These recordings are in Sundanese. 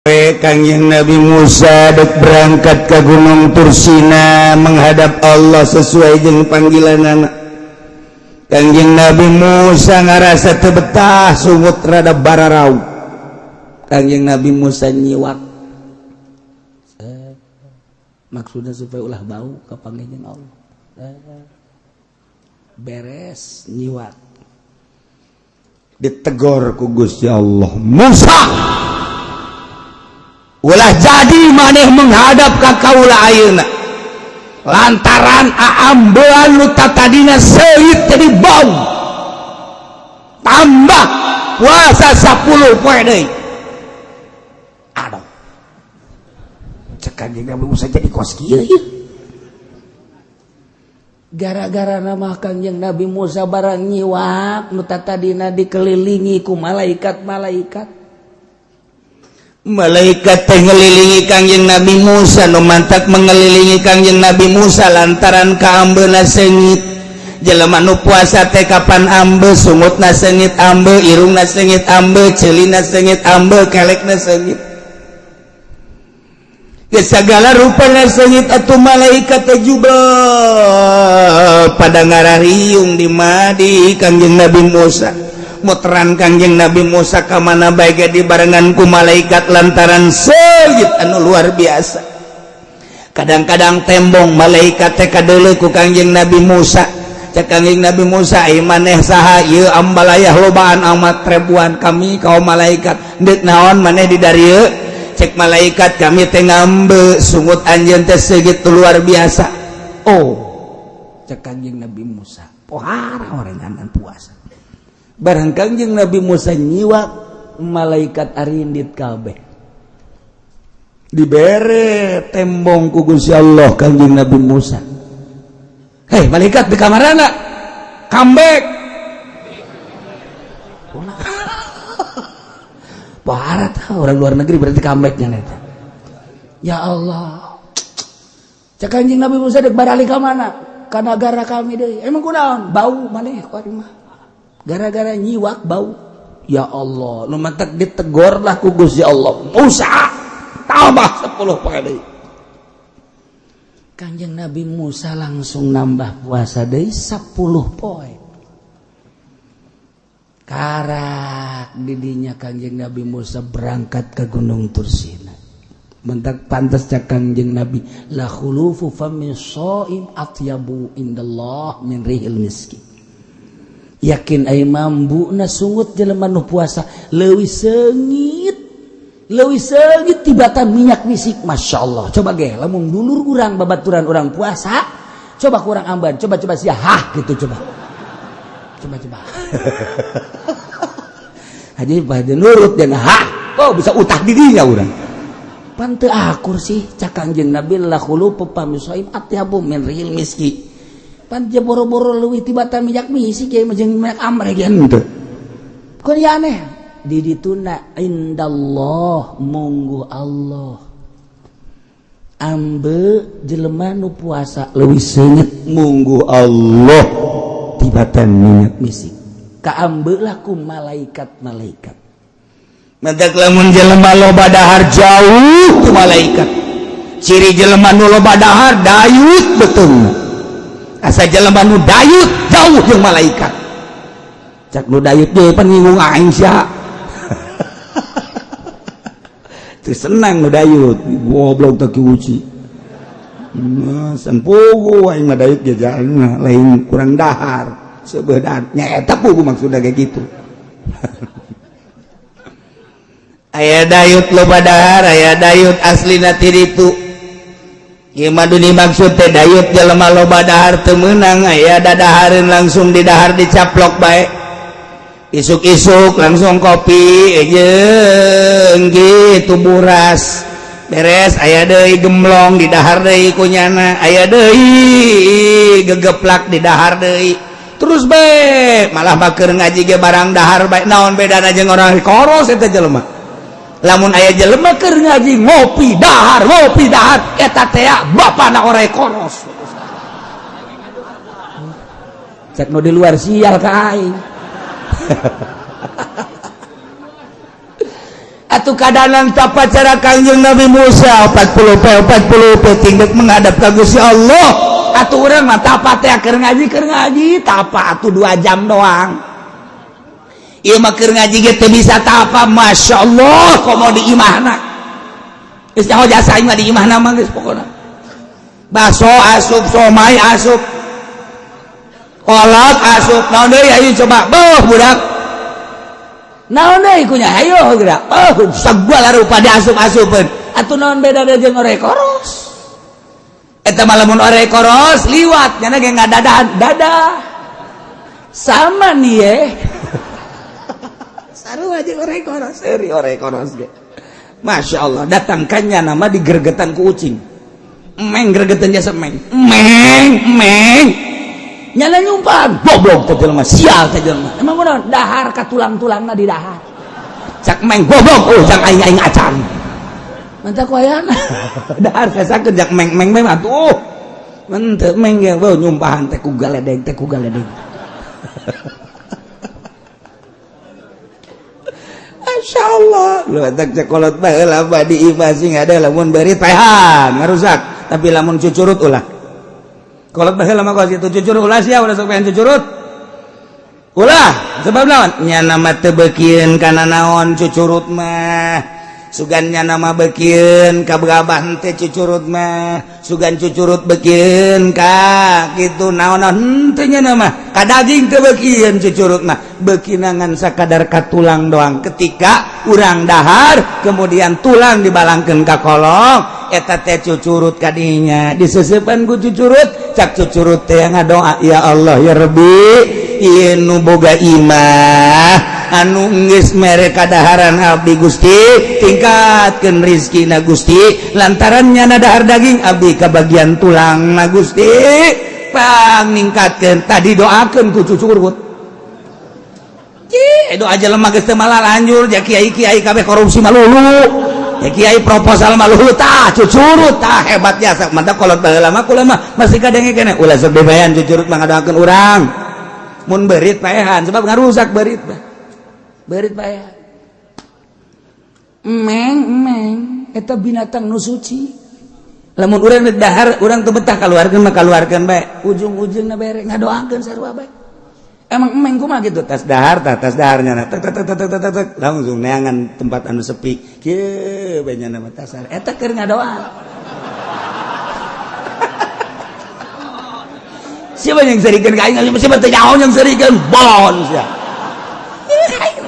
Kangjeng Nabi Musa dek berangkat ke Gunung Tursina menghadap Allah sesuai jeung panggilan anak. Kangjeng Nabi Musa ngarasa teu betah sungut rada bararau. Kangjeng Nabi Musa nyiwak. Maksudnya supaya ulah bau ka panggih Allah. Beres nyiwak. Ditegor ku Gusti Allah, Musa, ulah jadi maneh menghadap ka kaula ayeuna lantaran aambean nu tatadina seungit jadi bau, tambah puasa 10 poe deui. Aduh, cek Kanjeng Nabi Musa jadi kos kieu ieu. Gara-gara nama Kanjeng Nabi Musa barang nyiwak nu tatadina dikelilingi ku malaikat-malaikat. Malaikat teh ngelilingi Kangjeng Nabi Musa, nu mantak mengelilingi Kangjeng Nabi Musa lantaran kaambeuna seungit. Jelema nu puasa teh kapan ambe, sungutna seungit ambe, irungna seungit ambe, ceulina seungit ambe, kelekna seungit. Geus sagala rupana seungit atuh malaikat teh jubel pada ngarariung di madi Kangjeng Nabi Musa. Muteran Kangjeng Nabi Musa ka mana bae ge dibarengan ku malaikat lantaran seungit anu luar biasa. Kadang-kadang tembong malaikat teh kadeuleu ku Kangjeng Nabi Musa. Cek Kangjeng Nabi Musa, "Ai maneh saha ieu ambalayah lobaan amat ribuan kami kaum malaikat. Deuk naon maneh di darieu?" Cek malaikat, "Kami teh ngambe sungut anjeun teh seungit luar biasa." Oh, cek Kangjeng Nabi Musa, pohara orengan puasa. Barang Kangjeng Nabi Musa nyiwak, malaikat arindit kabeh. Dibere tembong ku Gusti Allah Kangjeng Nabi Musa. "Hei malaikat di kamarana, comeback." Parah tah orang luar negeri berarti comebacknya neta. Ya Allah. Cek Kangjeng Nabi Musa dek barali ka mana? Ka nagara kami deui. Emang kunaon? Bau maneh ku mah. Gara-gara nyiwak bau. Ya Allah, nu mantak ditegor lah ku Gusti Allah. Musa, tambah 10 poe deui. Kanjeng Nabi Musa langsung nambah puasa deui 10 poe. Karak didinya Kanjeng Nabi Musa berangkat ke Gunung Tursina. Mentak pantas cak Kanjeng Nabi, la khulufu fami shaim atyabu indallah min rihil miski. Yakin ai mambuna sungut jelema nu puasa leuwih seungit tibatan minyak misik. Masya Allah. Coba ge lamun dulur urang babaturan urang puasa, coba kurang amban, coba-coba sia hah gitu coba. Coba-coba. Haji pada nurut dan hah, oh bisa utah dirinya urang. Pan teu akur sih cak Kangjeng Nabi la khulufu fami shaim atyabu min rihil miski. Pan boro-boro leuwih tibatan minyak misik ge jeung minyak amre ge henteu. Kun ya aneh di dituna indallah munggu Allah. Ambe jelema nu puasa leuwih seungit munggu Allah tibatan minyak misik. Kaambe lah ku malaikat-malaikat. Mentak lamun jelema loba dahar jauh ku malaikat. Ciri jelema nu loba dahar dayut betul. Asa jelema nu dayut jauh jeung malaikat. Cak nu dayut ge pan ngingung aing sia. Teu senang nu dayut, goblok teh kiuci. San pugu aing mah dayut ge lain kurang dahar. Seubeuh dahar nya eta pugu maksudna kayak gitu. Aya dayut loba dahar, aya dayut aslina ti ditu. Ieu mah dimaksud teh dayut jelema loba dahar teu meunang, aya dadahareun langsung di dahar dicaplok bae. Isuk-isuk langsung kopi jeung kitu buras. Beres aya deui gemlong di dahar deui kunyana, aya deui gegeplak di dahar deui. Terus bae malah bakeur ngaji ge barang dahar bae, naon bedana jeung orang koros eta jelema. Lamun aya jelema keur ngaji ngopi dahar eta teh bapana ore koros. Cek nu di luar sial ka aing. Atuh kadanan tapa cara Kangjeng Nabi Musa 40 pe 40 peuting dek menghadap ka Gusti Allah. Atuh urang mah tapa teh keur ngaji tapa atuh 2 jam doang. Ieu mah keur ngaji ge teu bisa tapa, Masya Allah komo di imahna. Geus nyaho jasa aing mah di imahna mah geus pokona. Baso asup, somai asup, kolak asup, naon deui ayo coba, beuh budak. Naon deui kunya ayo geura. Oh, sagala rupa diasup-asupeun. Atuh naon bedana jeung orek koros? Eta mah lamun orek koros liwat nya ge ngadadahan dadah. Sama nih ye. Sarua jeung orek koros, seuri orek koros ge. Masya Allah, datangkannya nama digergetan ku ucing. Meng gregetan jasa meng. Meng, meng. Nyala nyumpan, goblok teh jelema, sial teh jelema. Emang kunaon? Dahar ka tulang-tulangna di dahar. Cak meng goblok, oh jang aing-aing acan. Mantap ku ayana. Dahar sasakeun jak meng-meng meng atuh. Menteu meng ge beuh nyumpahan teh ku galedeng teh ku galedeng. Masya Allah, lu tak cekolot baheula mah di imah sing ada lamun beurit paehan ngarusak, tapi lamun cucurut ulah. Kolot baheula mah kos kitu cucurut ulah sia ulah sok pengen cucurut. Ulah, sebab naon? Nya nama teu beukieun kana naon cucurut mah. Sugan nya nama beukieun ka gabah teh cucurut mah, sugan cucurut beukieun ka kitu naon-naon henteu nya nama. Ka daging teu beukieun cucurut mah, beukinangan sakadar ka tulang doang. Ketika urang dahar kemudian tulang dibalangkeun ka kolong, eta teh cucurut kadinya diseseupan ku cucurut, cak cucurut teh ngadoa ya Allah ya Rabbi, ieu nu boga imah anu geus mere kadaharan abdi Gusti, tingkatkeun rizkina Gusti, lantaran nyana dahar daging abdi kabagian tulang na Gusti, pang ningkatkeun tadi doakeun ku cucurut. Cih, doa jelema geus teu malah lanjur, ja kiai-kiai kabeh korupsi malulu. Ya kiai proposal malulu tah cucurut tah hebat jasa. Mantap kolot baheula mah kula mah masih kadenge keneh ulah sok bebayan cucurut mah ngadoakeun urang. Mun beurit paehan sebab ngarusak beurit mah. Beurit paehan. Meng meng eta binatang nu suci. Lamun urang dahar urang teu betah kaluarkeun mah kaluarkeun bae. Ujung-ujungna bere ngadoakeun sarua bae. Emang emeng kumaha gitu tas dahar tah tas daharnya tek tek tek tek tek tek langsung neangan tempat anu sepi kieu bae nya nama tas dahar eta keur ngadoa. Siapa yang serikeun ka aing siapa teh nyaho yang serikeun bon sia.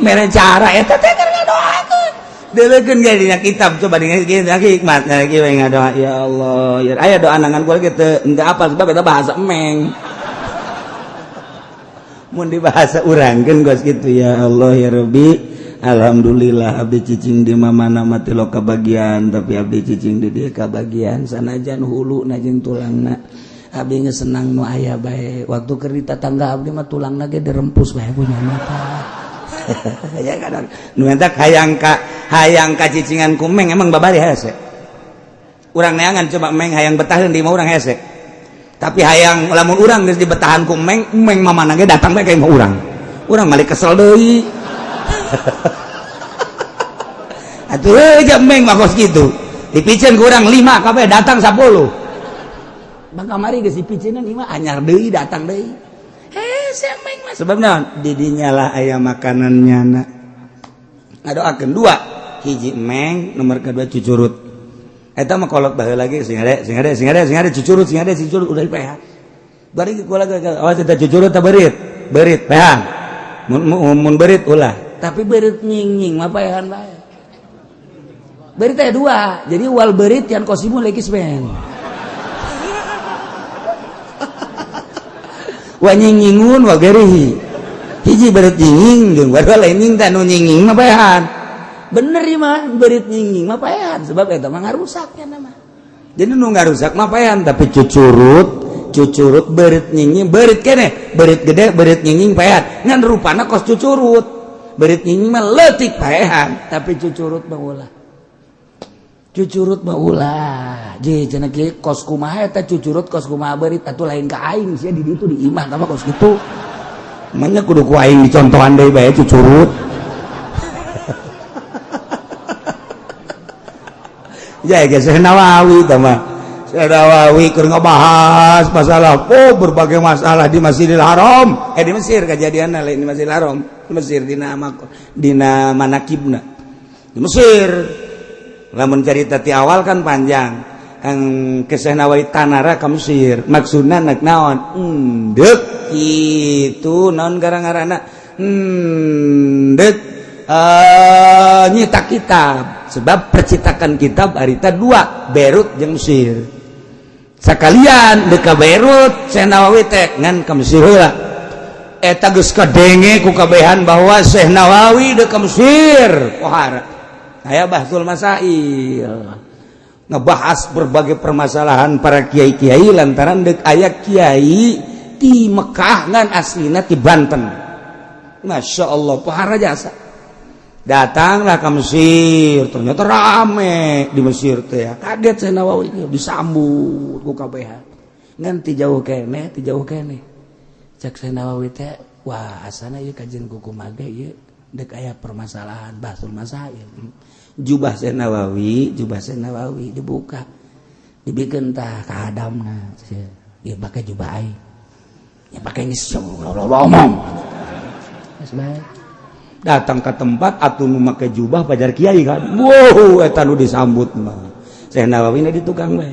Mere cara eta teh keur ngadoakeun. Deulekeun ge dina kitab coba dina hikmat kieu we ngadoa ya Allah ya aya doa nangan kula ge teu henteu apal sebab eta bahasa emeng. Mun dibahasa urangkeun geus kitu ya Allah ya Rabbi, alhamdulillah abdi cicing di mana mah teu kabagian tapi abdi cicing di dieu kabagian sanajan huluna jeung tulangna abdi geus senang nu aya bae waktu keur di tatangga abdi mah tulangna ge dirempus bae punya mata. Ya kadang nu eta hayang ka cicingan ku meng emang babari hese. Urang neangan coba meng hayang betaheun di imah urang hese. Tapi hayang lamun urang geus dibetahan ku meng, meng mamana ge datang bae ka imah urang. Urang malik kesel deui. Atuh jeung meng mah kos kitu. Dipiceun ku urang 5 kabeh datang 10. Bang kamari geus dipiceunan imah anyar deui datang deui. Hese meng mah sebab naon? Di dinya lah aya makanan nyana. Ngadoakeun dua, hiji meng, nomor kedua cucurut. Eta mah kolot baheula lagi sing ade sing ade sing ade sing ade cucurut sing ade cucurut udah pehan. Bari kula awas eta cucurut ta beurit, beurit pehan. Mun beurit ulah, tapi beurit nying-nying mah pehan bae. Beurit teh dua, jadi wal beurit yang kosimu lagi ben. Wa nying-nyingun wa gerihi. Hiji beurit nying jeung baru lain nying teh nu nying-nying mah pehan. Bener ieu mah beurit nying-nying mah paehan sebab eta mah ngarusak nya mah. Jadi nu ngarusak mah paehan tapi cucurut cucurut beurit nying-nying beurit keneh beurit gede beurit nying-nying paehan ngan rupana kos cucurut beurit nying-nying mah leutik paehan tapi cucurut mah ulah. Cucurut mah ulah. Je cenah kieu kos kumaha eta cucurut kos kumaha beurit atuh lain ka aing sia di ditu di imah tah mah kos kitu. Manya kudu ku aing dicontohan deui bae cucurut. Ya geus Syekh Nawawi tah mah. Syekh Nawawi keur ngabahas masalah oh berbagai masalah di Masjidil Haram. Di Mesir kejadianna lain di Masjidil Haram. Di Mesir dina dina manakibna. Di Mesir. Lamun cerita ti awal kan panjang. Ang ke Syekh Nawawi tanara ka Mesir. Maksudna nek naon? Endek kitu naon gara-garana? Endek nyetak kitab. Sebab percetakan kitab harita dua, Beirut jeung Mesir. Sakalian dek ka Beirut Syekh Nawawi teh ngan ka Mesir heula. Eta geus kadenge ku kabehan bahwa Syekh Nawawi dek ka Mesir. Pohara. Aya Bahsul Masail. Ngebahas berbagai permasalahan para kiai-kiai lantaran dek aya kiai di Mekah ngan aslina di Banten. Masya Allah, pohara jasa. Datanglah ke Mesir, ternyata rame di Mesir teh. Kaget Syekh Nawawi disambut ku kabehan. Ngan ti jauh keneh, ti jauh keneh. Cek Syekh Nawawi teh, wah asana ieu kajian kumaha ge ieu dek aya permasalahan Bahsul Masail. Jubah Syekh Nawawi, jubah Syekh Nawawi dibuka. Dibikeun tah ka hadamna. Ieu pake jubah aing. Ya pake geus ngomong. Geus bae. Datang ke tempat atuh nu make jubah pajar kiai kan. Wow, eta nu disambut mah. Syekh Nawawi na di tukang bae.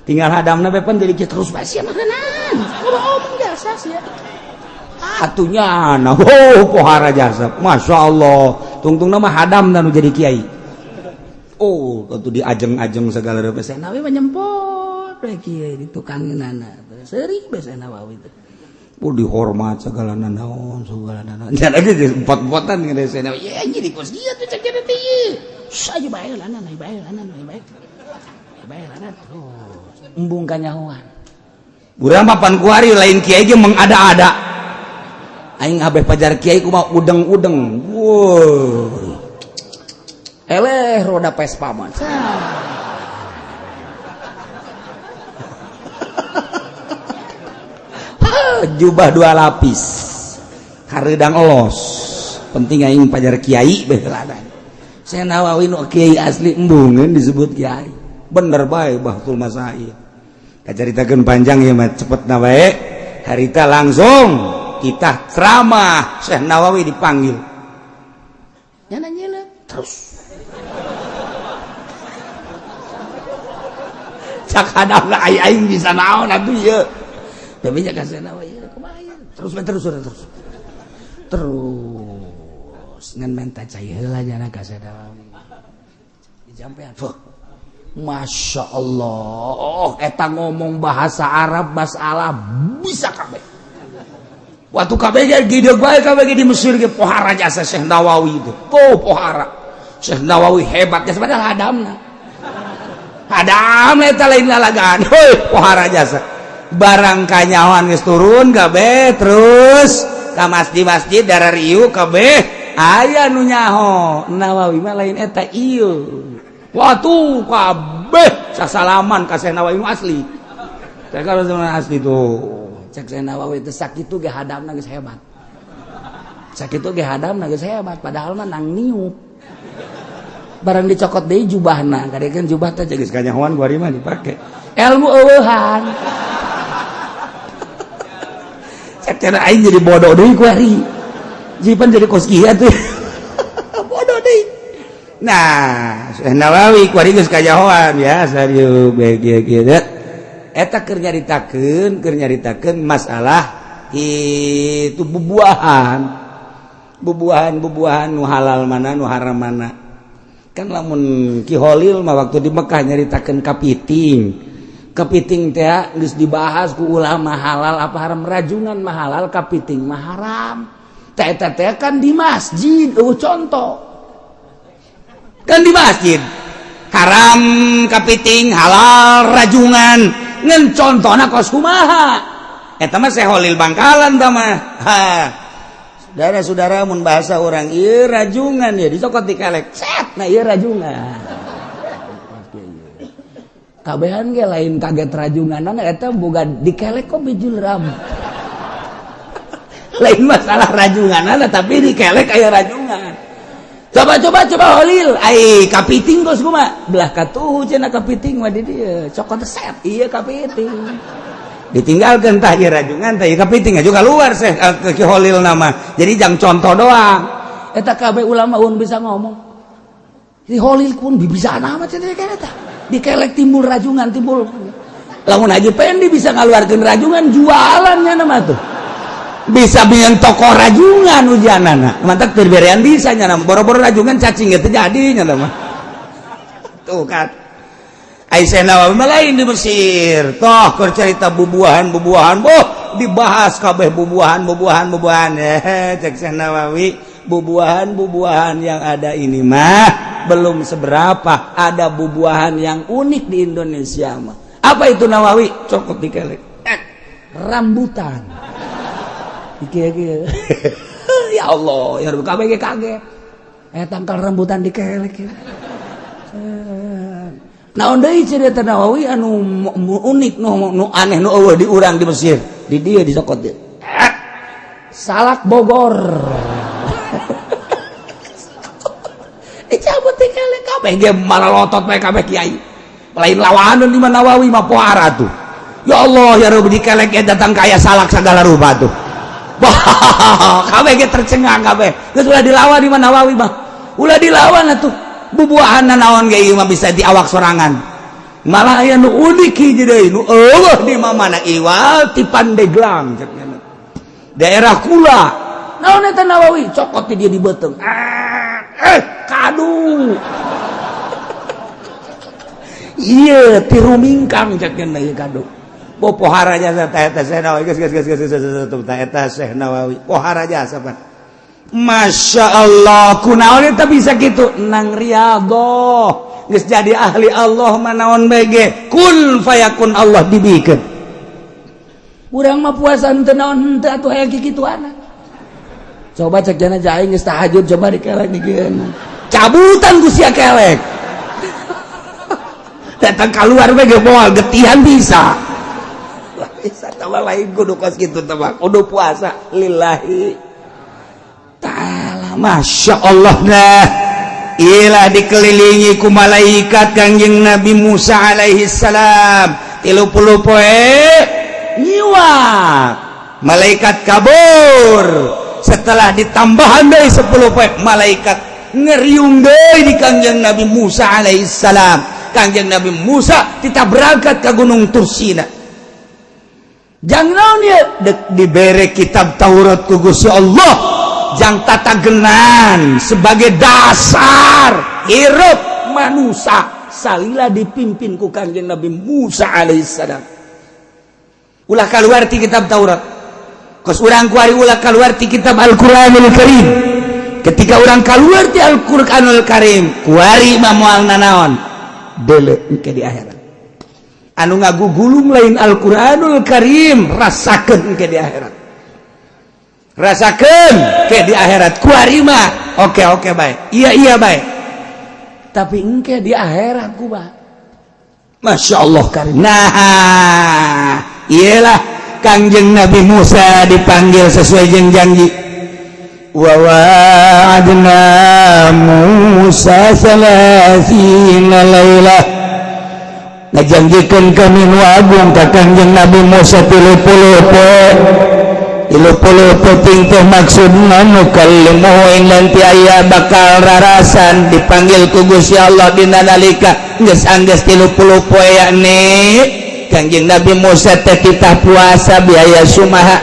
Tinggal hadamna bae pan jadi kieu terus bae sia makanan. Ngomong jasa sia. Atunya nah, oh pohara jasa. Masya Allah. Tungtung nama hadam nu jadi kiai. Oh, tentu diajeng-ajeng segala rupa. Syekh Nawawi mah nyempot we kiai di tukangeunana. Seuri bae Syekh Nawawi teh. Oh dihormat segala nanaon segala nanaon. Jangan lagi empat-empatan dengan Syekh Nawawi. Ya jadi kos kieu teh cek teh ieu. Saja bae lanan, bae lanan, bae. Bae lanan terus. Embung kanyahoan. Urang mah pan kuari lain kiai ge mengada-ada. Aing abeh pajar kiai kumaha udeng-udeng. Wow. Eleh roda Vespa mah. Jubah dua lapis. Hareudang elos. Penting aing pajar kiai beh ladan. Syekh Nawawi nu kiai asli embungeun disebut kiai. Bener bae Bahsul Masail. Kacaritakeun panjang ieu mah cepetna bae. Harita langsung kita ceramah Syekh Nawawi dipanggil. Nyana nyelep terus. Cak hadamna aing bisa naon atuh ieu. Tapi nya ka Syekh Nawawi kumaha ieu? Terus terus terus. Terus ngan menta cai heula nyana ka Syekh Nawawi. Dijampean. Fuh. Masya Allah, eta ngomong bahasa Arab masalah bisa kabeh. Waktu kabeh ge gideug bae kabeh di Mesir ge pohara jasa Syekh Nawawi itu. Oh pohara. Syekh Nawawi hebat ya padahal hadamna. Hadamna eta lain lalagaan. Heuh pohara jasa. Barang kanyahoan geus turun kabeh terus ka masjid-masjid darariu kabeh aya nu nyaho. Nawawi mah lain eta ieu. Waktu kabeh sasalaman ka Syekh Nawawi nu asli. Cek kalau asli tuh. Cek Syekh Nawawi teh sakitu ge hadamna geus hebat. Sakitu ge hadamna geus hebat padahal mah nang niup. Barang dicokot deui jubahna, kadekeun jubah teh geus kanyahoan ku ari mah dipake. Ilmu eueuhan. Cek cenah aing jadi bodoh deui ku ari. Jipan jadi kos kieu atuh. Bodoh deui. Nah, Syekh Nawawi ku ari geus kanyahoan ya serius bae kieu kieu. Eta keur nyaritakeun masalah itu bubuahan. Bubuahan-bubuahan nu halal mana nu haram mana. Kan lamun Ki Holil mah waktu di Mekah nyaritakeun kapiting. Kepiting teh geus dibahas ku ulama halal apa haram, rajungan mah halal, kapiting mah haram. Teh eta teh kan di masjid, eueuh contoh. Kan di masjid. Haram kapiting, halal rajungan. Ngan contona kos kumaha. Eta mah Syekh Holil Bangkalan tah mah. Ha. Saudara-saudara mun bahasa orang ieu rajungan ya dicokot dikelek. Set, nah ieu rajungan. Kabehan ge lain kaget rajunganana eta boga dikelek kok bijul ram. Lain masalah rajunganana tapi dikelek aya rajungan. Coba coba coba Holil, ai kapiting kos kumaha? Belah katuhu cenah kapiting mah di dieu. Cokot set, iya kapiting. Ditinggalkan tah ieu rajungan tah ieu kapiting aja keluar seh ke Ki Holil nama. Jadi jangan contoh doang. Eta kabeh ulama un bisa ngomong. Di Holil pun bisa nama cenah eta. Dikelek timbul rajungan timbul. Lamun Haji Pendi bisa ngaluarkeun rajungan jualannya nama tuh. Bisa bikin toko rajungan ujianana. Mantap terberean bisa nya nama. Boro-boro rajungan cacing itu jadi nya nama. Tuh kan. Aisyah Nawawi mah lain di Mesir. Toh keur cerita bubuahan-bubuahan, boh dibahas kabeh bubuahan-bubuahan bubuahan. Cek Syekh Nawawi, bubuahan-bubuahan yang ada ini mah belum seberapa, ada bubuahan yang unik di Indonesia mah. Apa itu Nawawi? Cokot dikelek. Rambutan. Iki ya Allah, ya Rabbi kabeh kaget. Tangkal rambutan dikelek. Naon deui cerita Nawawi anu unik nu aneh nu eueuh di urang di Mesir. Di dieu disokot dieu. Salak Bogor. Dicabut dikelek kabeh ge malalotot bae kabeh kiai. Lain lawanan di Nawawi mah pohara tuh. Ya Allah ya Rabbi dikelek ge datang kaya salak segala rupa tuh. Kabeh ge tercengang kabeh. Geus ulah dilawan di Nawawi mah. Ulah dilawan atuh. Bubuahan naon ge ieu mah bisa di awak sorangan. Malah aya nu unik hiji deui nu eueuh di mana iwal ti Pandeglang cek daerah Kula. Naon eta Nawawi cokot ti dia di beuteung. Kadu. Ieu ti Rumingkang cek ieu kadu. Bo pohara jasa ta eta Syekh Nawawi geus geus geus geus geus ta eta Syekh Nawawi pohara jasa pan. Masya Allah kunaon eta bisa gitu nang riyadhah geus jadi ahli Allah manaon bege kun fayakun Allah dibikeun. Urang mah puasa henteu naon henteu atuh aya kikituana. Coba cek jana aing geus tahajud coba dikelek dikeun. Cabutan ku sia kelek. Datang keluar bege moal getihan bisa. Bisa tambah lain kudu kos kitu teh kudu puasa lillahi ta'ala. Masya Allah nah ilah dikelilingi ku malaikat Kangjeng Nabi Musa alaihi salam 30 poe nyiwak malaikat kabur. Setelah ditambahan deui 10 poe malaikat ngeriung deui di Kangjeng Nabi Musa alaihi salam. Kangjeng Nabi Musa kita berangkat ke Gunung Tursina. Jangan naon ieu dek dibere kitab Taurat ku Gusti Allah jang tata genan sebagai dasar hirup manusia salila dipimpin ku Kangjeng Nabi Musa alaihissalam. Ulah keluar ti kitab Taurat. Kos urang kuari ulah keluar ti kitab Al-Qur'anul Karim. Ketika urang keluar ti Al-Qur'anul Karim, kuari mah moal nanaon? Deuleu engke di akhirat. Anu ngagugulung lain Al-Qur'anul Karim, rasakeun engke di akhirat. Rasakeun ke di akhirat kuari mah oke oke baik iya iya baik tapi engke di akhirat kumaha. Masya Allah karim. Nah iyalah Kangjeng Nabi Musa dipanggil sesuai jeung janji. Wa wa'adna Musa 30 lailah. Ngajanjikeun kami nu agung ka Kangjeng Nabi Musa 30 poe. 30 peuting teh maksudna nu kallimu nanti aya bakal rarasan dipanggil ku Gusti Allah dina nalika geus anggeus 30 poe yakni Kangjeng Nabi Musa teh titah puasa biaya sumaha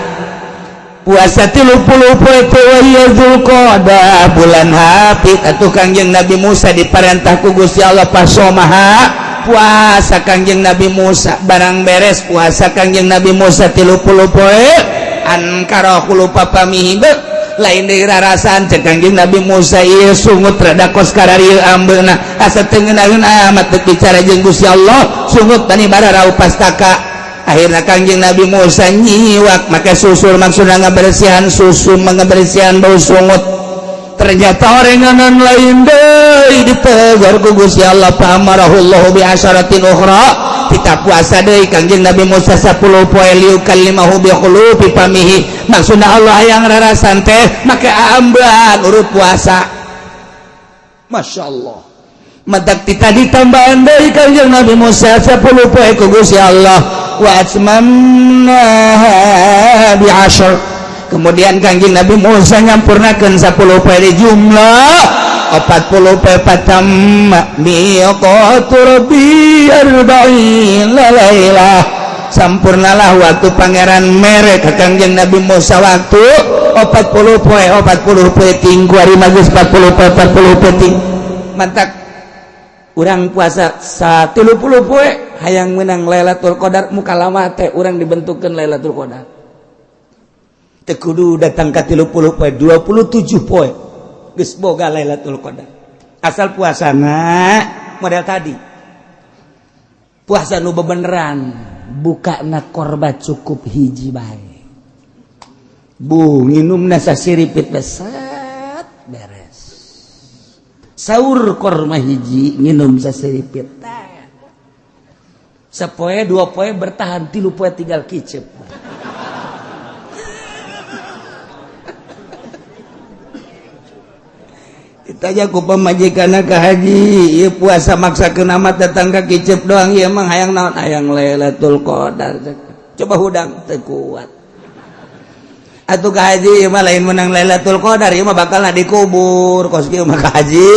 puasa 30 poe teh wa Dzulqa'dah bulan Hafid atuh Kangjeng Nabi Musa diparentah ku Gusti Allah pasomaha puasa Kangjeng Nabi Musa barang beres puasa Kangjeng Nabi Musa 30 poe ankara khulufa pamihi lain deui rarasan cek Kangjeng Nabi Musa ieu sungut rada kos kararieu ambeuna asa teu ngeunaheun amat teu bicara jeung Gusti Allah sungut tani bararau pastaka. Akhirna Kangjeng Nabi Musa nyiwak make susur maksudna ngabersihan susu ngabersihan bau sungut. Ternyata orenganan lain deui ditegur ku Gusti Allah fa amarahullahu bi asyaratin ukhra. Kita puasa deui Kangjeng Nabi Musa 10 poe liukallimahu bi khulufi famihi maksudna Allah hayang rarasan teh make ambean urut puasa. Masya Allah. Matak ti tadi tambahan dari Kangjeng Nabi Musa 10 poe ku Gusti Allah wa atmamnaha bi asyr. Kemudian Kangjeng Nabi Musa nyampurnakeun 10 poe di jumlah 40 poe patamma miqatu rabbi arba'in lailah. Sampurnalah waktu pangeran mere ka Kangjeng Nabi Musa waktu 40 poe 40 peuting kuari mah geus 40 poe 40 peuting. Mantak urang puasa 30 poe hayang menang Lailatul Qadar muka lama teh urang dibentukkeun Lailatul Qadar. Teu kudu datang ka 30 poe 27 poe geus boga Lailatul Qadar. Asal puasana model tadi. Puasa nu bebeneran, bukana korba cukup hiji bae. Bu nginumna sasiripit besat beres. Sahur korma hiji nginum sasiripit. Sapoe dua poe bertahan, 3 poe tinggal kicep. Ditanya ku pamajikanna ka haji, ieu puasa maksakeun amat datang ka kicep doang, ieu mah hayang naon? Hayang Lailatul Qadar. Coba hudang teu kuat. Atuh ka haji ieu mah lain menang Lailatul Qadar, ieu mah bakalna dikubur. Kos kieu mah ka haji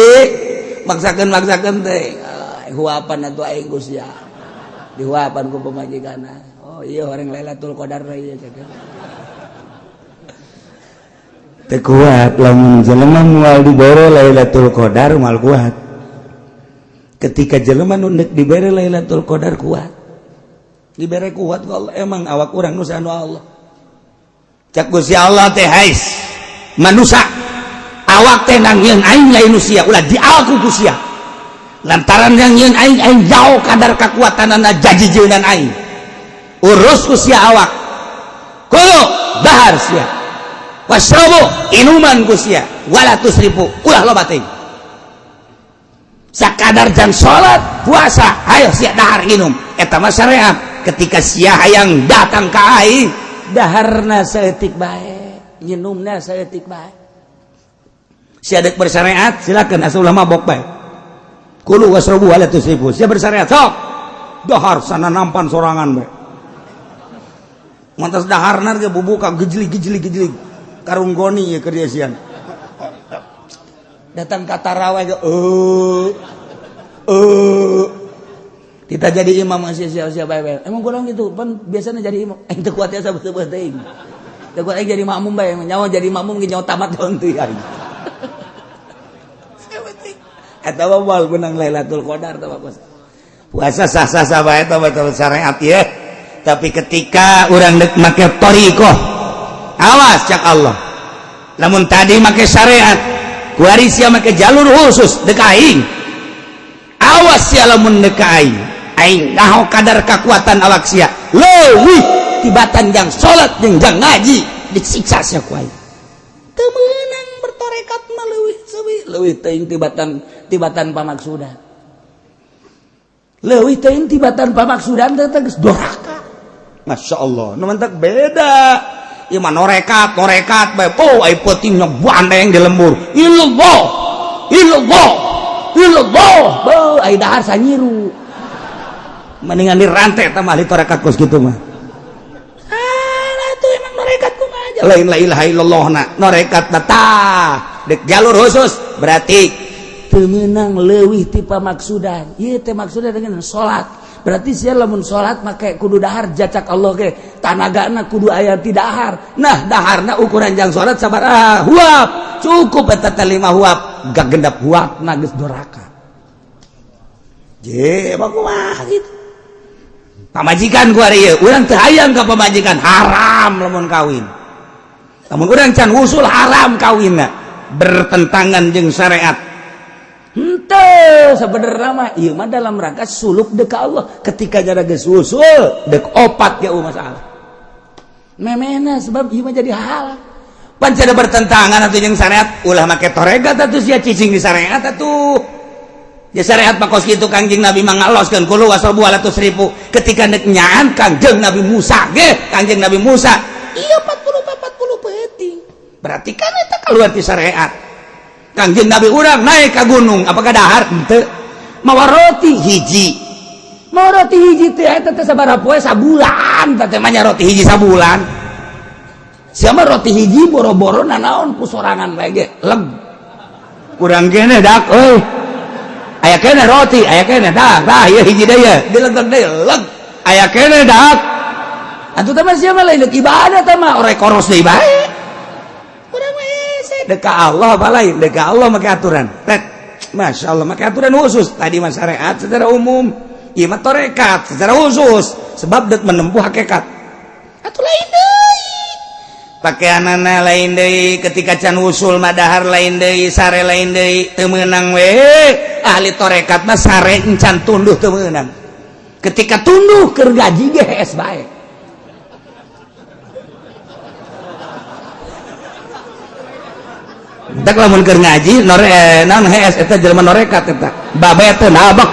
maksakeun teh. Huapan atuh aing Gusti. Dihuapan ku pamajikanna. Oh iya orang Lailatul Qadar ieu cek. Teu kuat lamun jelema moal dibere Lailatul Qadar moal kuat. Ketika jelema nu deuk dibere Lailatul Qadar kuat. Dibere kuat ku Allah, emang awak urang nu anu Allah. Cak Gusti Allah teh hais manusa awak teh nangieun aing lain nu sia ulah diaku ku sia. Lantaran nangieun aing aing jauh kadar kakuatanana jajijeunan aing. Urus ku sia awak. Kudu dahar sia. Wasrobu inuman ku sia wala tusrifu ulah loba teuing. Sakadar jam salat puasa hayo sia dahar minum eta mah syariat. Ketika sia hayang datang ka aing daharna saeutik bae nginumna saeutik bae. Sia deuk bersyariat silakan asal ulah mabok bae. Kulu wasrobu wala tusrifu sia bersyariat sok dahar sana nampan sorangan bae. Mantas daharna ge bubuka gejlig-gejlig-gejlig karung goni ya kerja siang datang ke taraweh ke kita jadi imam masih siapa bae emang kurang gitu pan biasanya jadi imam teu kuat ya sabeut-beut teuing teu kuat jadi makmum bae nyawa jadi makmum ge nyawa tamat doang teu aing eta mah moal menang Lailatul Qadar tah puasa sah-sah bae tah betul syariat ya. Tapi ketika urang deuk make thariqah awas cak Allah lamun tadi make syariat kuari sia make jalur khusus dek aing awas sia lamun dek aing aing naho kadar kekuatan awak sia leuwih tibatan jang salat jeung jang ngaji disiksa sia ku aing teu meunang bertorekat mah leuwih seuwih leuwih teuing tibatan tibatan pamaksudan leuwih teuing tibatan pamaksudan teh geus doraka. Masya Allah nu mantak beda ieu mah norekat norekat bae oh ai peutingna bandeng di lembur illallah illallah illallah beuh ai dahar sanyiru mendingan dirantai tah ahli tarekat kos kitu mah. Ah atuh emang norekat kumaha aja lain la ilaha illallah na norekat tah dek jalur khusus berarti teu meunang leuwih ti pamaksudan ieu teh maksudna dengan salat. Berarti sia lamun salat make kudu dahar jacak Allah ge tanagana kudu aya ti dahar. Nah daharna ukuran jang salat sabaraha huap cukup eta teh 5 huap gagendap huapna geus doraka. Je emang kumaha kitu pamajikan ku ari ieu urang teu hayang ka pamajikan haram lamun kawin. Lamun urang can usul haram kawinna bertentangan jeung syariat. Henteu sebenarnya mah ieu mah dalam rangka suluk deuk ka Allah. Ketika jara geus usul deuk opat ge masalah. Memehna sebab ieu mah jadi halal. Pan cada bertentangan atuh jeung syariat ulah make toregat atuh sia cicing di syariat atuh. Ya syariat mah kos kitu Kangjeng Nabi mah ngaloskeun kulu wasrabu wala tusrifu. Ketika deuk nyaan Kangjeng Nabi Musa ge Kangjeng Nabi Musa ieu 40 40 peuting. Berarti kan eta keluar ti syariat. Kangjeng Nabi urang naik ka gunung, apakah dahar? Henteu. Mawa roti hiji. Mawa roti hiji teh eta teh sabaraha poe? Sabulan teh mah nya roti hiji sabulan. Siapa roti hiji boro-boro nanaon ku sorangan bae ge leg. Kurang kene dak euy. Aya kene roti, aya kene dak. Tah ieu hiji deui ye, dilegeg deui leg. Aya kene dak. Atuh teh mah sia mah lain ibadah teh mah orek koros deui bae. Urang mah hese dek ka Allah apa lain, dek ka Allah make aturan. Tet. Masya Allah make aturan khusus. Tadi mah syariat secara umum, ieu mah tarekat secara khusus sebab dek menempuh hakikat. Atuh lain deui. Pakaianana lain deui, ketika can usul mah dahar lain deui, sare lain deui, teu meunang we. Ahli tarekat mah sare encan tunduh teu meunang. Ketika tunduh keur gaji ge hees bae. Tak lamun keur ngaji nore naon hees eta jelema norekat eta. Babe teh nabak.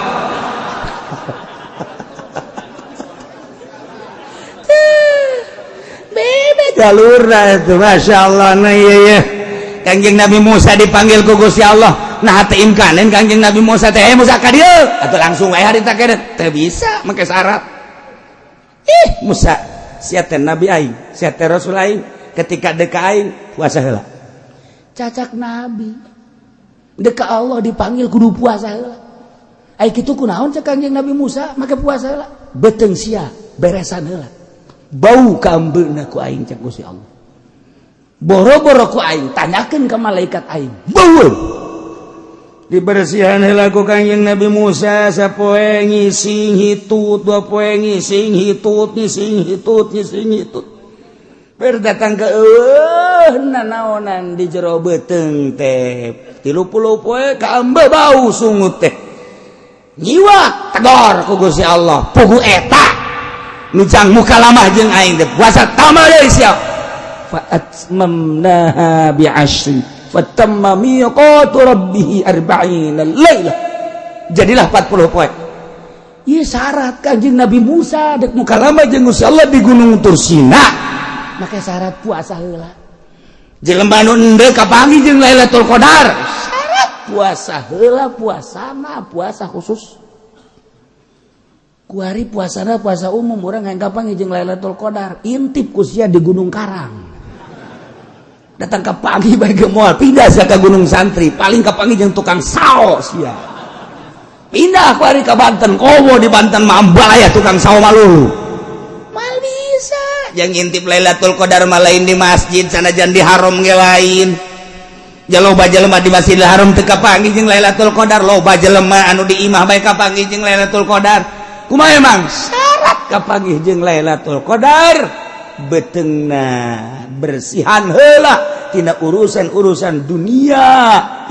Beda jalurna itu Masya Allah. Nah iya iya. Kangjeng Nabi Musa dipanggil ku Gusti Allah. Nah teu imkanen Kangjeng Nabi Musa teh, Musa ka dieu. Atuh langsung aya harita kene. Teu bisa make syarat. Ih Musa, sia teh nabi aing, sia teh rasul aing, ketika deka aing puasa heula. Cacak nabi deka Allah dipanggil kudu puasa heula. Ai kitu kunaon cek Kangjeng Nabi Musa make puasa heula? Beuteung sia beresan heula. Bau kaambeuna ku aing cek Gusti Allah. Boro-boro ku aing tanyakeun ka malaikat aing. Bau. Dibersihan heula ku Kangjeng Nabi Musa sapoe ngising hitut, dua poe ngising hitut, ngising hitut, ngising hitut. Berdatang ke nanaonan di jero beuteung teh 30 poe kaambe bau sungut teh nyiwak tegor ku Gusti Allah pugu eta nu jang mukalamah jeung aing teh puasa tambah deui sia fa atmamnaha bi asyri fatamma miqatu rabbih arba'ina lailah jadilah 40 poe. Ieu syarat Kangjeng Nabi Musa dek mukalamah jeung Gusti Allah di Gunung Tursina make syarat puasa heula. Jelema nu endeu kapanggih jeung Lailatul Qadar syarat puasa heula, puasana puasa khusus. Kuari puasana puasa umum urang hayang kapanggih jeung Lailatul Qadar intip ku sia di Gunung Karang. Datang ka pagi bae ge moal pindah sia ka Gunung Santri, paling kapanggih jeung tukang sao sia. Pindah kuari ka Banten, komo di Banten mah ambalaya tukang sao malulu. Yang ngintip Lailatul Qadar mah lain di masjid sanajan di haram ge lain. Loba jelema di Masjidil Haram teu kapanggih jeung Lailatul Qadar, loba jelema anu di imah bae kapanggih jeung Lailatul Qadar. Kumaha emang? Syarat kapanggih jeung Lailatul Qadar beuteungna bersihan heula tina urusan-urusan dunia,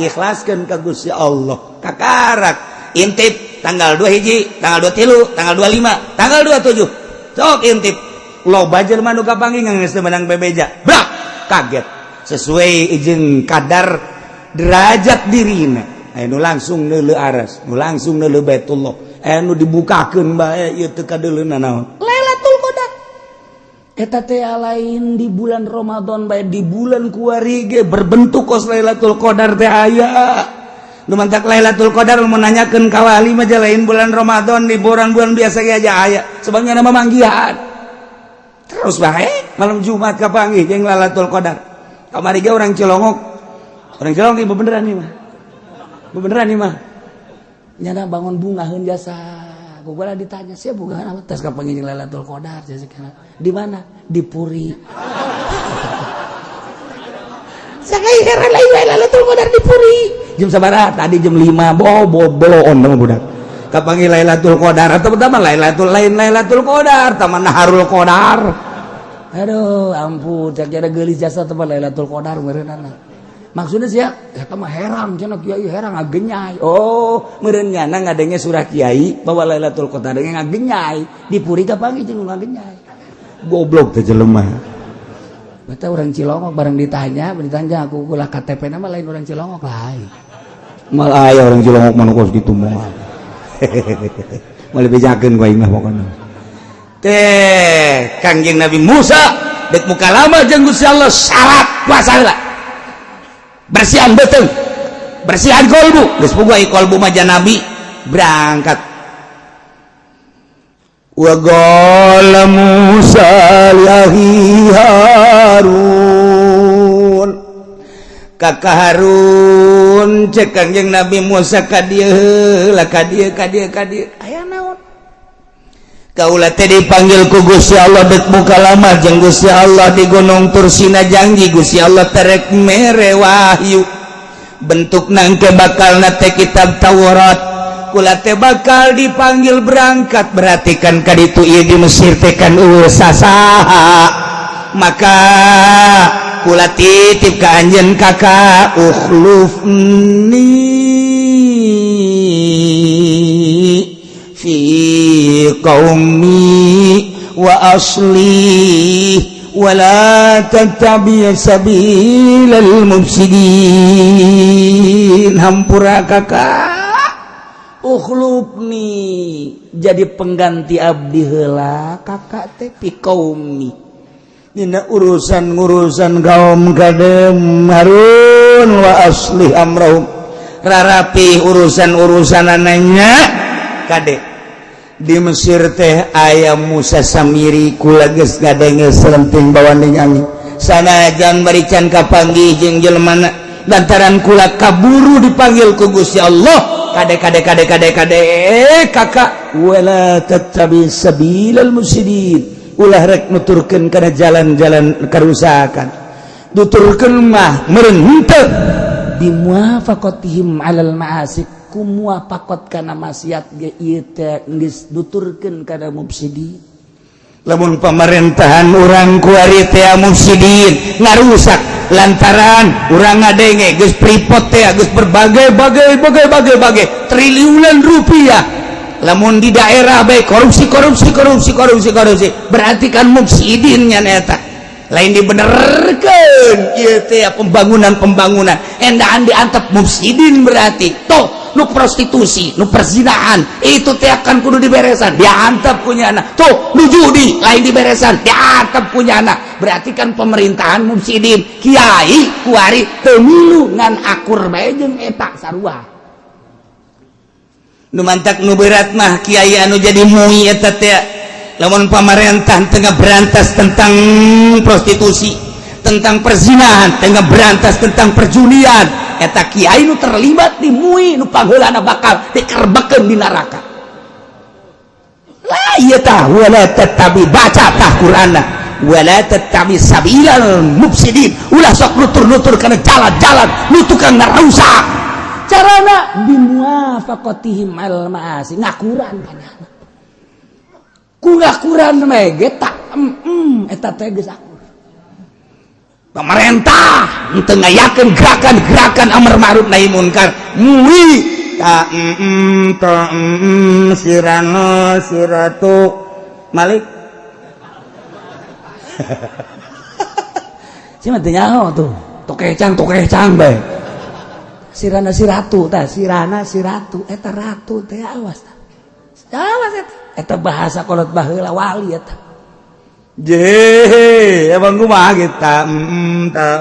ikhlaskeun ka Gusti Allah. Kakarak intip tanggal 2 hiji, tanggal 23, tanggal 25, tanggal 27. Sok intip loba jelema nu kapanggih geus teu meunang bebeja. Brak, kaget. Sesuai jeung kadar derajat dirina. Aya nu langsung neuleuh aras, nu langsung neuleuh Baitullah. Aya nu dibukakeun bae ieu teu kadeuleuna naon. Lailatul Qadar. Eta teh lain di bulan Ramadan bae, di bulan kuari ge berbentuk kos Lailatul Qadar teh aya. Nu mantak Lailatul Qadar mun nanyakeun ka wali mah lain bulan Ramadan, di bulan-bulan biasa ge aja aya. Sebabnya nama manggihan. Terus bae malam Jumat kapanggih jeung Lailatul Qadar. Kamari ge orang Cilongok. Orang Cilongok ieu beneran ieu mah. Beneran ieu mah. Nyana bangun bungaheun jasa. Ku gua ditanya, "Sia bungaheun apa?" Tes kapanggih jeung Lailatul Qadar jasa. Di mana? Di Puri. Sakai heran lain Lailatul Qadar di Puri. Jam sabaraha? Tadi jam 5. Bo boloon mah budak. Kapanggih Lailatul Qadar atau pertama Lailatul lain Lailatul Qadar, taman Naharul Qadar. Aduh, ampun, cak jada geulis jasa teman Lailatul Qadar meureunana. Maksudnya sih ya, eta mah herang cenah kiai herang ngagenyai. Oh, meureun nyana ngadenge surah kiai bahwa Lailatul Qadar ngagenyai, di Puri kapanggih jeung ngagenyai. Goblok teh jelema. Bata orang Cilongok bareng ditanya, aku ulah KTP nama lain orang Cilongok lain. Mal aya orang Cilongok mah kos kitu moal. Moal bejakeun ku aing mah pokona. Teh Kangjeng Nabi Musa dek mukalama jeung Gusti Allah syarat puasa heula. Bersihan beuteung. Bersihan kolbu, geus puguh ai kolbu mah nabi berangkat. Wa qala Musa li akhi Harun, kakak Harun, cek Kangjeng Nabi Musa ka dieu heula, ka dieu, ka dieu, ka dieu, aya naon? Kaula teh dipanggil ku Gusti Allah, dek mukalamah jeung Gusti Allah di Gunung Tursina. Janji Gusti Allah terek mere wahyu, bentuk nangke bakal nate kitab Taurat. Kula teh bakal dipanggil berangkat, berarti kan kaditu ieu di Mesir teh kan sasaha. Maka kula titip ka anjeun, kakak, ukhlufni fi qaumi wa aslih wala tattabi sabilal mufsidin. Hampura, kakak, ukhlufni, jadi pengganti abdi heula kakak teh, fi qaumi, dina urusan-urusan kaum kadem Harun, wa aslih amrahum, rarapi urusan-urusan ananya. Kade, di Mesir teh aya Musa Samiri. Kula geus ngadenge selenting bawaning angin, sanajan barican kapanggih jeung jelema, lantaran kula kaburu dipanggil ku Gusti Allah. Kade, kade, kade, kade, kade, kakak, wala tattabi sabilal mufsidin, ulah rek nuturkeun kana jalan-jalan kerusakan. Nuturkeun mah meureun henteu. Bimuwafaqatihim alal ma'asi, ku muwafaqat kana maksiat ge ieu teh geus nuturkeun kana mufsidin. Lamun pemerintahan urang kuari teh mufsidin, ngarusak, lantaran urang ngadenge geus Freeport teh geus berbagai bagai bagai bagai bagai triliunan rupiah. Lamun di daerah baik korupsi, korupsi, korupsi, korupsi, korupsi, berarti kan mufsidinnya. Eta lain dibenerkeun ieu teh pembangunan pembangunan endaan diantep mufsidin. Berarti toh nu prostitusi, nu perzinaan itu teh akan kudu diberesan, diantep punya anak. Tuh nu judi lain diberesan, diantep punya anak. Berarti kan pemerintahan mufsidin. Kiai kuari teu milu, ngan akur bae jeung eta sarua. Nu mantak nu berat mah kiai anu jadi MUI eta teh. Lamun pamarentah tengah berantas tentang prostitusi, tentang perzinahan, tengah berantas tentang perjudian, eta kiai nu terlibat di MUI nu pangheulana bakal dikerbekeun di neraka lah. Ieu tah wala tattabi, baca tah Qur'anna, wala tattabi sabilal mufsidin, ulah sok nutur-nutur kana jalan-jalan nu tukang ngarusak. Carana bimuwafaqatihim al ma'asi, ngakuran kana. Ku ngakuran mah ge tak eta teh geus akur. Pemerintah teu ngayakeun gerakan-gerakan amar ma'ruf nahi munkar, MUI ta ta sirano siratu Malik si mah teu nyaho tuh, tokecang tokecang bae. Sirana siratu tah, sirana siratu eta ratu teh. Awas tah, awas eta, eta bahasa kolot baheula, wali eta. Je, emang kumaha kita ta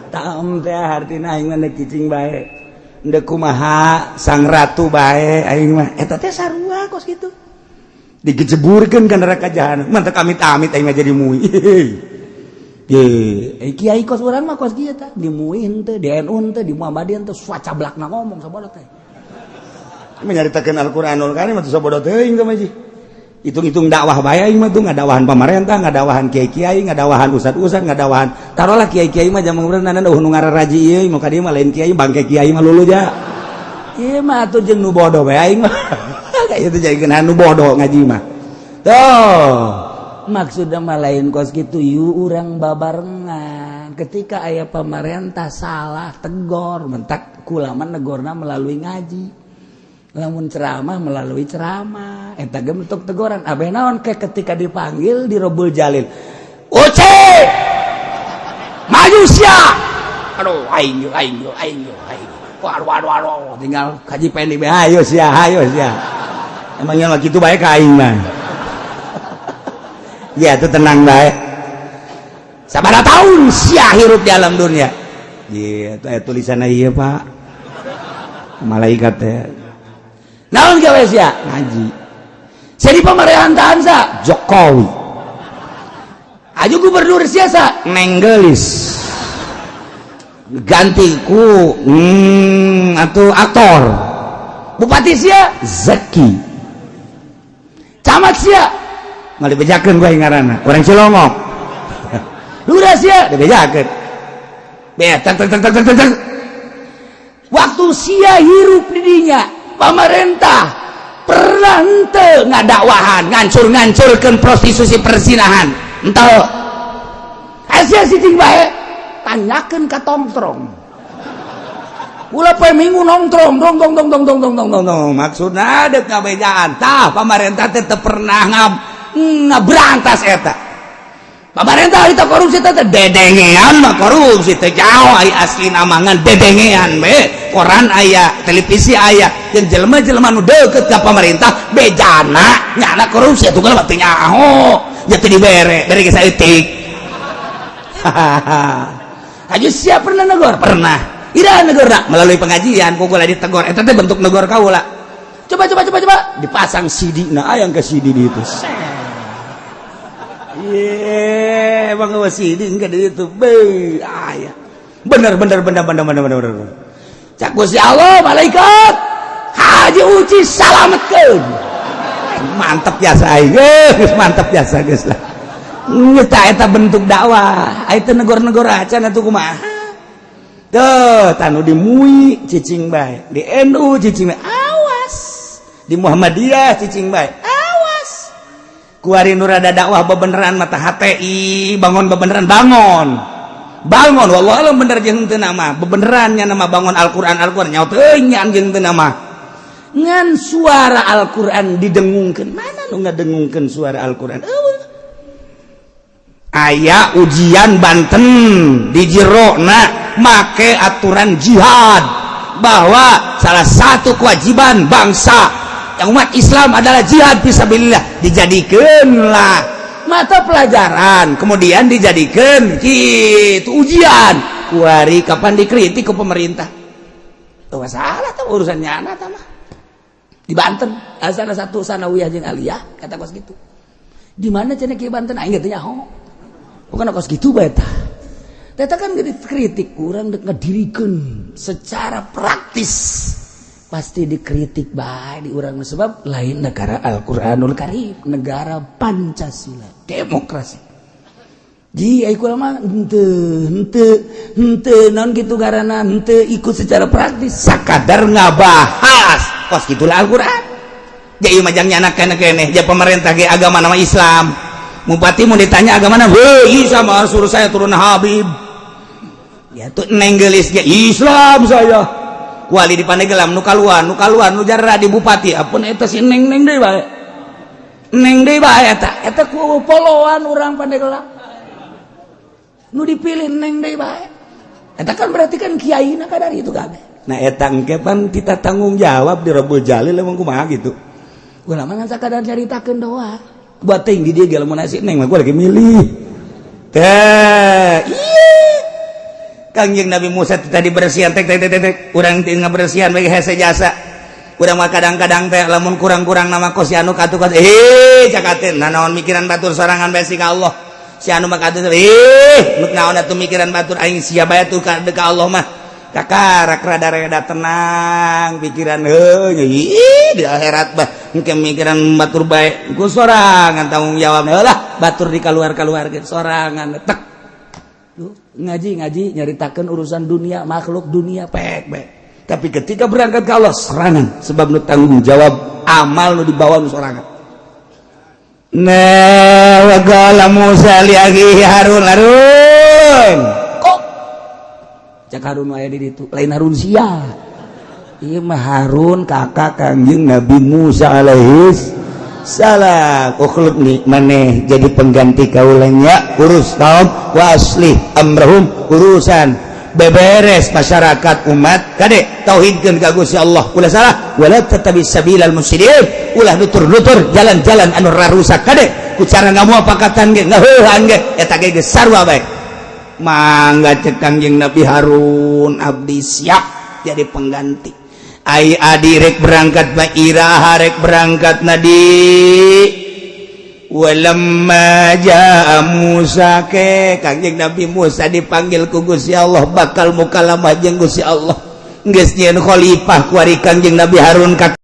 ta teh artina aing mah cicing bae, ndek kumaha sang ratu bae aing mah. Eta teh sarua kos kitu, digejeburkeun ka neraka jahanam. Mantap, amit-amit aing mah jadi MUI. Ye, eh, kiai kos urang mah kos kieu tah, di MUI henteu, di NU henteu, di Muhammadiyah henteu, sacablakna ngomong sabodo teh. Menyaritakeun Al-Qur'anul Karim atuh sabodo teuing teh mah. Hitung-hitung dakwah bae aing mah tuh, ngadakwahan pamarentah, ngadakwahan kiai-kiai, ngadakwahan ustad-ustad, ngadakwahan taruhlah kiai-kiai mah zaman urang nana nu ngararaji ieu mau ka dieu mah lain kiai, bangke kiai mah lulu ja. Ieu mah atuh jeung nu bodoh bae aing mah. Kayak itu jadi nu bodoh ngaji mah. Tuh, maksudnya mah lain kos kitu, yu urang babarengan. Ketika aya pemerintah salah, tegor. Mentak kula mah negorna melalui ngaji, lamun ceramah melalui ceramah, eta ge bentuk teguran. Abeh naon ke ketika dipanggil di Robul Jalil, "Uce, maju sia!" Aduh, aing yo, aing yo, aing yo, aing. Waduh, waduh, waduh, tinggal kaji pendi be, ayo sia, ayo sia. Emangnya mah kitu bae ka aing mah. Ya, itu tenang bae. Sabaraha tahun sia hirup di alam dunia? Iya, aya tulisanna ieu, Pak. Malaikat teh. Naon gawe sia? Ngaji. Jadi pemerintahan sa? Jokowi. Aju gubernur sia sa? Neng Geulis. Ganti ku atau aktor. Bupati sia? Zaki. Camat sia? Nggak dibejakeun gua ngaranna. Orang Cilongok. Lurah sia? Dibejakeun. Be, tak tak tak tak tak tak. Waktu sia hirup di dinya, pamarentah pernah henteu ngadakwahan, ngancur-ngancurkeun prostitusi, perzinahan? Henteu. Sia cicing bae, tanyakeun ka tongtrong. Ulah poe Minggu nongtrong, dong dong dong dong dong dong dong dong dong. Maksudna dek ngabejaan. Tah, pamarentah teh teu pernah ngaberantas eta. Pamarentah itu korupsi teh dedengean mah, korupsi teh jauh ai asli namangan dedengean be. Koran aya, televisi aya, jeung jelema-jelema nu deukeut ka pamarentah bejana nyana korupsi atuh mah teu nyaho. Nya teu dibere, bere ge saeutik. Haji siap pernah negor? Pernah. Ira negor melalui pengajian, ku kula ditegor. Eta teh bentuk negor kaula. Coba, coba, coba, coba dipasang CD, nah ayang ke CD di itu. Iya, emang nggak CD enggak di itu. Be, aya. Bener bener bener bener bener bener bener. Cak Gusti Allah, malaikat Haji Uci salametkeun. Mantep jasa aing. Geus mantep jasa geus lah. Eta eta bentuk dakwah. Aya teu negor-negor acan atuh kumaha? Tuh, tanu di MUI cicing bae, di NU cicing bae. Awas. Di Muhammadiyah cicing bae. Awas. Kuari nu rada dakwah bebeneran mata HTI, bangun bebeneran, bangun. Bangun wallahu alam bener jeung teu nama. Bebenerannya nama bangun Al-Qur'an, Al-Qur'an nyaho teuing jeung teu nama. Ngan suara Al-Qur'an didengungkeun. Mana nu ngadengungkeun suara Al-Qur'an? Eueuh. Aya ujian Banten di jerona make aturan jihad bahwa salah satu kewajiban bangsa yang umat Islam adalah jihad fisabilillah, dijadikanlah mata pelajaran, kemudian dijadikan gitu ujian. Kuari kapan dikritik ke pemerintah tuh masalah tuh urusannya anak mah. Di Banten asal satu sanawiyah jeung aliyah kata kos gitu. Di mana cenah ki Banten, aing teh nyaho. Bukan kos gitu bae tah. Teta kan dikritik, kurang dek ngadirikeun secara praktis. Pasti dikritik bae di urang sebab lain negara Al-Qur'anul Karim, negara Pancasila, demokrasi. Ji ai kula mah henteu henteu henteu naon kitu garana henteu ikut secara praktis, sakadar ngabahas kos gitulah Al-Qur'an. Jadi majang nyana keneh keneh ja pemerintah ge agama nama Islam. Bupati mau ditanya agama mana? Weh, isa mah suruh saya turun Habib. Ya tuh Neng Geulis ge Islam saya. Wali di Pandeglang nu kaluan, nu kaluan nu jarra di bupati. Apun eta si Neng Neng deui bae. Neng deui bae eta. Eta ku poloan urang Pandeglang. Nu dipilih Neng deui bae. Eta kan berarti kan kiai na kadar itu kabeh. Nah, eta engke pan kita tanggung jawab di Rabbul Jalil emang kumaha gitu. Ulama ngan sakadar nyaritakeun doa. Buat ting di dia ge lamun nasi Neng mah gua lagi milih. Teh, iya. Kangjeng Nabi Musa tadi bersihan tek tek tek tek, urang teu ngabersihan bagi hese jasa. Urang mah kadang-kadang teh lamun kurang-kurang nama kos si anu katu kos eh cakatin nah naon mikiran batur sorangan bae ka Allah. Si anu mah katu eh nu naon atuh mikiran batur, aing sia bae tuh ka ka Allah mah. Kakarak rada-rada tenang pikiran heuh ih di akhirat bah engke mikiran batur bae ku sorangan tanggung jawab lah batur di kaluar-kaluarkeun sorangan tek. Duh, ngaji ngaji nyaritakeun urusan dunia, makhluk dunia pek pek, tapi ketika berangkat ke Allah serangan sebab nu tanggung jawab amal nu dibawa nu sorangan. Nah, wa qala Musa li akhihi Harun, Harun kok cak Harun aya di ditu lain Harun sia ieu mah Harun kakak Kangjeng Nabi Musa alaihis salam. Ukhlufni, maneh jadi pengganti kaulanya, urus kaum, wa aslih amrahum, urusan beberes masyarakat umat, kade tauhidkeun ka Gusti Allah, ulah salah, wala tattabi sabilal mufsidin, ulah nutur-nutur jalan-jalan anu rarusak, kade ku cara ngamuapakatan ge ngaheuhan ge eta ge geus sarua bae. Mangga, cek Kangjeng Nabi Harun, abdi siap jadi pengganti. Ai adi rek berangkat mah iraha rek berangkat na di? Walamma jaa Musa, ke Kangjeng Nabi Musa dipanggil ku Gusti Allah, bakal mukalamah jeung Gusti Allah. Geus nyieun khalifah kuari Kangjeng Nabi Harun ka